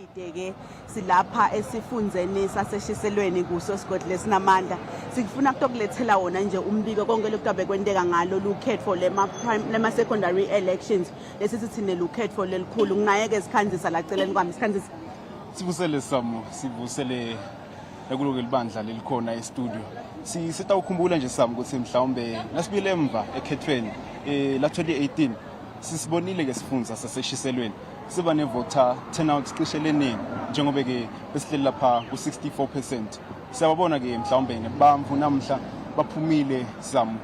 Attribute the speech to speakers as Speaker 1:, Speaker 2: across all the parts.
Speaker 1: Ke silapha esifundzeni saseShiselweni kuso sigodlo lesinamandla. Sikufuna kutokulethela wona nje umbiko konke lokutabe kwenteka ngalo lukhetfo lema lema secondary elections lesithi thine lukhetfo lelikhulu. Nginaye ke Sikhandzisa laceleni kwami. Sikhandzisa.
Speaker 2: Sivusele Samu, sivusele ekuloke libandla lelikhona e-studio. Sitawukhumbula nje Samu ukuthi mhlawumbe nasibuyele emva ekhethweni la 2018 sisibonile ke sifundza saseshiselweni siba ne-voter turnout cishe leningi njengoba ke besihleli lapha ku-64%. Siyababona ke mhlawumbe nebamvu namhla baphumile Samu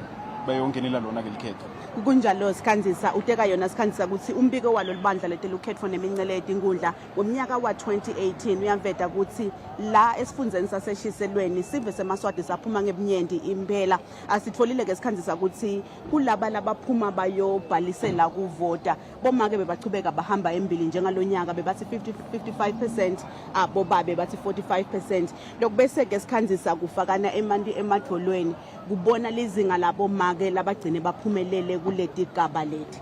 Speaker 2: bayongenela lona ke likhetho.
Speaker 1: Kunjalo Sikhandzisa, uteka yona Sikhandzisa ukuthi umbiko walo libandla letelukhetfo nemincele yetinkundla ngomnyaka wa-2018 uyaveta ukuthi la esifundzeni saseshiselweni sive semaswati saphuma ngebunyenti impela. Asitfolile ke Sikhandzisa ukuthi kulaba labaphuma bayobhalisela kuvota bomake bebachubeka bahamba embili njengalonyaka bebathi 50 55% abobabe bathi 45%. Lokubese ke Sikhandzisa kufakana emanti emadvolweni kubona lizinga labomake labagcine baphumelele kuleti gaba leti.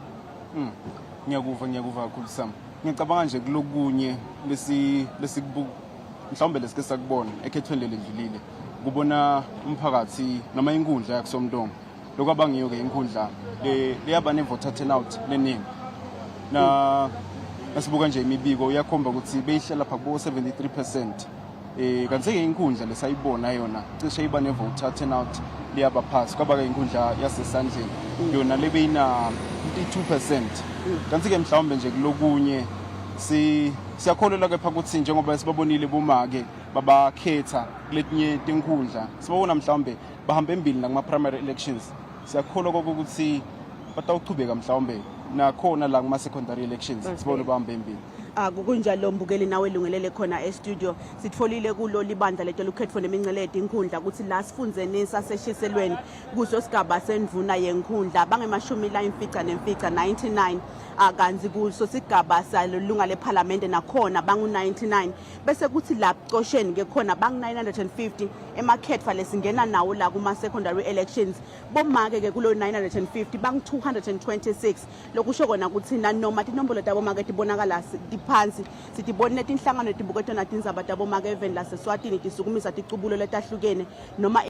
Speaker 2: Ngiyakuva, ngiyakuva kakhulu Sam. Ngiyacabanga nje kulokunye lesi lesikubuka mhlawumbe lesike sakubona ekhethweni lelendlulile kubona umphakathi noma inkundla yakusomntongo lokwabangiyo ke inkundla leyaba ne-voter turnout leningi na nasibuka nje imibiko iyakhomba ukuthi beyihlela lapha kubo 73%. Kanti ke inkundla lesayibona yona cishe iba ne-voter turnout liyaba phasi, kwaba ke inkundla yasesandleni yona lebeyina 52%. Kanti ke mhlawumbe nje kulokunye si siyakholelwa kepha ukuthi njengoba sibabonile bomake babakhetha kuletinye tinkundla, sibabona mhlawumbe bahambe embili nakuma primary elections, siyakholwa kokuthi batawuchubeka mhlawumbe nakhona la kuma secondary elections sibone bahambe embili.
Speaker 1: Kunjalo mbukeli, nawe lungelele khona e-studio. Sitfolile kulo libandla letelukhetfo nemincele yetinkhundla ukuthi la sifundzeni saseshiselweni kuso sigaba sendvuna yenkhundla bangemashumi layimfica nemfica, 99, kanti kuso sigaba salunga lephalamende nakhona bangu-99, bese kuthi la kucosheni ke khona bangu-950 emakhetfa lesingena nawo la kuma-secondary elections. Bomake ke kulo 950 bangu-226, lokusho kona ukuthi nanoma tinombolo tabomake tibonakala tiphansi, sitibonile tinhlangano tibuketona tindzaba tabomake eveni laseswatini tisukumisa ticubulo letahlukene noma.